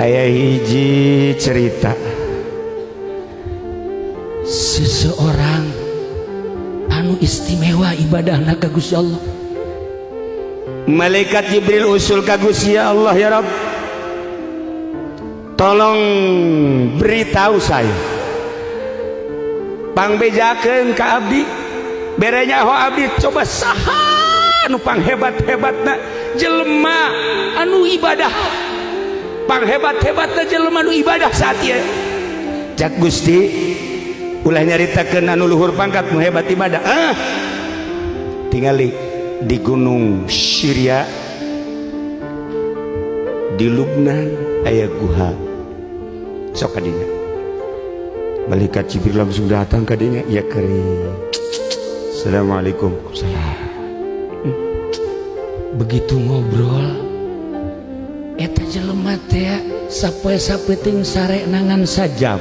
Aya hiji cerita seseorang anu istimewa ibadahna ka Gusti Allah. Malaikat Jibril usul ka Gusti Allah, ya Rabb, tolong beritahu saya, pangbejakeun ka abdi, bere nyaho abdi, coba saha anu panghebat-hebatna jelema anu ibadah, panghebat-hebatna jelema anu ibadah saat ieu. Cak Gusti, ulah nyaritakeun anu luhur pangkat nu hebat ibadah. Ah, tingali di gunung Syria, di Lubnan aya guha, sok kadinya. Malaikat Jibril langsung datang kadinya, ya keri. Assalamualaikum. Salam. Begitu ngobrol eta jelema teh sapoe sapeting sare nangan sajam,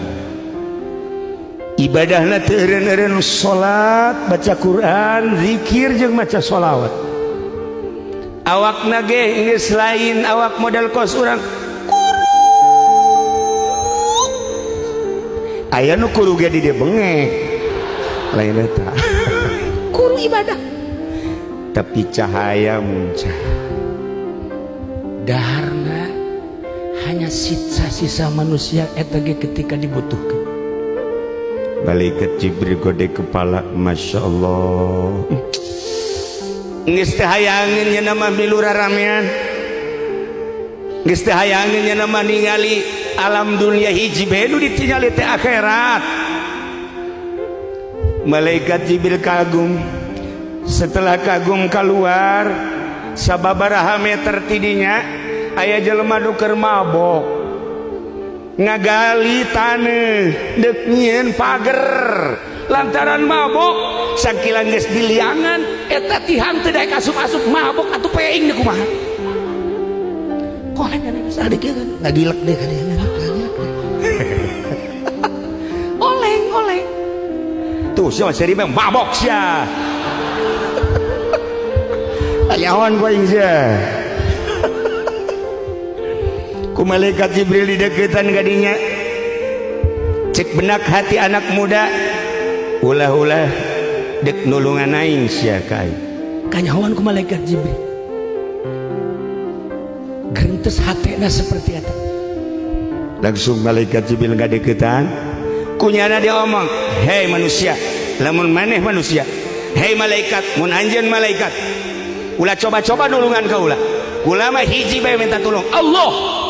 ibadahna teu eureun-eureun salat, baca Quran, zikir jeung maca sholawat. Awakna ge geus lain awak model kos urang, kuru. Aya nu kuru ge di dieu bengek, lain eta. Kuru ibadah, tapi cahaya muncul. Daharna hanya sisa-sisa manusia eta ge ketika dibutuhkan. Malaikat Jibril gode kepala, Masya Allah, geus teu hayangeun nya nama milu raramean, geus teu hayangeun nya nama ningali alam dunia, hiji bae nu ditingali teh akhirat. Malaikat Jibril kagum. Setelah kagum, keluar sababaraha meter tidinya aya jelema nu keur mabok, ngagali taneuh deuk nyieun pager. Lantaran mabok, sakilan geus diliangan eta tihang teu daek asup-asup. Mabok atuh, peing deui kumaha. Koleng kan sadik kan ngagilek deh kan, ngagilek deh. Oleng oleng tuh sia seri mabok sia. Kanyahoan ku aing sia. Ku malaikat Jibril dideketan kadinya. Cek benak hati anak muda, ulah-ulah dek nulungan aing sia ka aing. Kanyahoan ku malaikat Jibril, gerentes hatena seperti eta. Langsung malaikat Jibril ngadeketan, kunyana dia omong, "Hei manusia, lamun maneh manusia, hei malaikat, mun anjeun malaikat, ulah coba-coba nulungan kaula. Kula mah hiji bae minta tolong Allah."